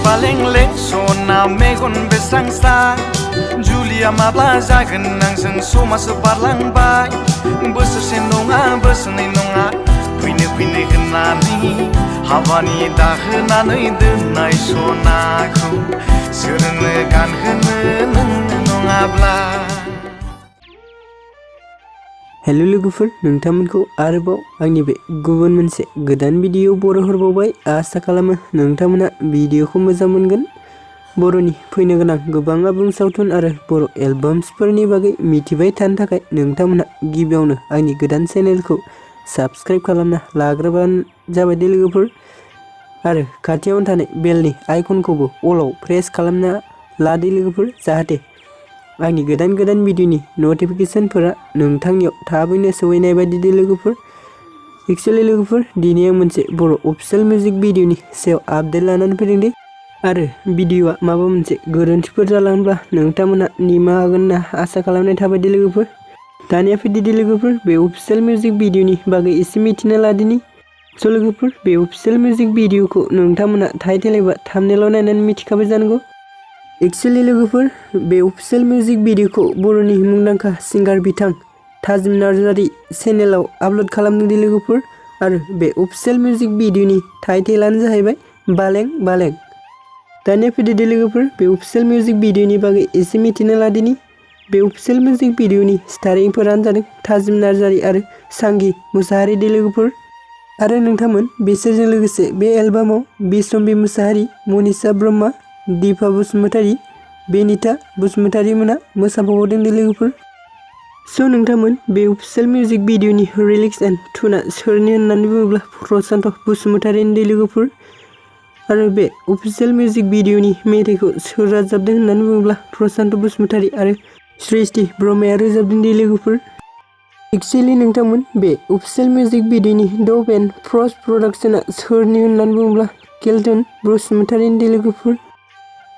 baleng leng sona megon besang sa Julia माब्ला जागोन नोंजों समासो बारलांबाय बोसोरसे नङा बोसोरनै नङा फैनो होननानै हाबानि दाहोनानै दोननाय सनाखौ सोरनो गानहोनो नों नङाब्ला। हेलो लोगोफोर, नोंथांमोनखौ आरोबाव आंनि बे गुबुन मोनसे गोदान भिडिअ बर' हरबावबाय। आसा खालामो नोंथांमोना भिडिअखौ मोजां मोनगोन। बर'नि फैनो गोनां गोबां आबुं सावथुन आरो बर' एलबाम्सफोरनि बागै मिथिबाय थानो थाखाय नोंथांमोना गिबियावनो आंनि गोदान चेनेलखौ साबस्क्राइब खालामना लाग्रोबानो जाबाय दे लोगोफोर, आरो खाथियावनो थानाय बेलनि आइकनखौबो अलाव प्रेस खालामना लादो लोगोफोर, जाहाथे आंनि गोदान भिडिअनि नटिफिकेशनफोरा नोंथांनियाव थाबैनो सहैनाय बायदि दे लोगोफोर। एक्चुअली लोगोफोर, दिनै आं मोनसे बर' अफिशियेल मिउजिक भिडिअनि सायाव आपडेट लानानै फैदों दे, आरो भिडिअआ माबा मोनसे गोरोन्थिफोर जालांब्ला नोंथांमोना निमाहा होगोन होनना आसा खालामनाय थाबाय दे लोगोफोर। दानिया फैदो दे लोगोफोर, बे अफिशियेल मिउजिक भिडिअनि बागै एसे मिथिना लादिनि। स' लोगोफोर, बे अफिशियेल मिउजिक भिडिअखौ नोंथांमोना टाइटेल एबा थाम्बनेलाव नायनानै मिथिखाबाय जानांगौ। एक्चुअली लोगोफोर, बे अफिशियेल मिउजिक भिडिअखौ बर'नि मुंदांखा सिंगार बिथां ताजिम नार्जारि चेनेलाव आपल'ड खालामदों दे लोगोफोर, आरो बे अफिशियेल मिउजिक भिडिअनि टाइटेलानो जाहैबाय बालें बालें। दानिया फैदो दे लोगोफोर, बे अफिशियेल मिउजिक भिडिअनि बागै एसे मिथिना लादिनि। बे अफिशियेल मिउजिक भिडिअनि स्टारिंफोरानो जादों ताजिम नार्जारि आरो सांगि मुसाहारि दे लोगोफोर, आरो नोंथांमोन बिसोरजों लोगोसे बे एलबामाव बिसम्बि मुसाहारि, मनिषा ब्रह्मा, दीपा बसुमतारी, बेनिता बसुमतारी मोना मोसाबावदों दे लोगोफोर। स' नोंथांमोन बे अफिशियेल मिउजिक भिडिअनि लिरिक्स एन्ड टुना सोरनि होननानै बुङोब्ला प्रशान्त बसुमतारीनि दे लोगोफोर, आरो बे अफिशियेल मिउजिक भिडिअनि मेथाइखौ सोर रोजाबदों होननानै बुङोब्ला प्रशान्त बसुमतारी आरो सृष्टि ब्रह्माया रोजाबदों दे लोगोफोर। एक्चुअली नोंथांमोन बे अफिशियेल मिउजिक भिडिअनि डब एन्ड पोस्ट प्रडाक्शना सोरनि होननानै बुङोब्ला केल्टन बसुमतारीनि दे लोगोफोर।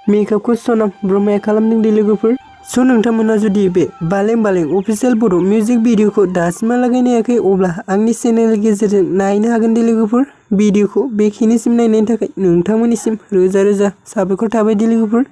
मेकआपखौ सनाम ब्रह्माया खालामदों दे लोगोफोर। स' नोंथांमोना जुदि बे बालें बालें अफिशियेल बर' मिउजिक भिडिअखौ दासिमहालागै नायाखै, अब्ला आंनि चेनेलनि गेजेरजों नायनो हागोन दे लोगोफोर। भिडिअखौ बेखिनिसिम नायनायनि थाखाय नोंथांमोननिसिम रोजा साबायखर थाबाय दे लोगोफोर।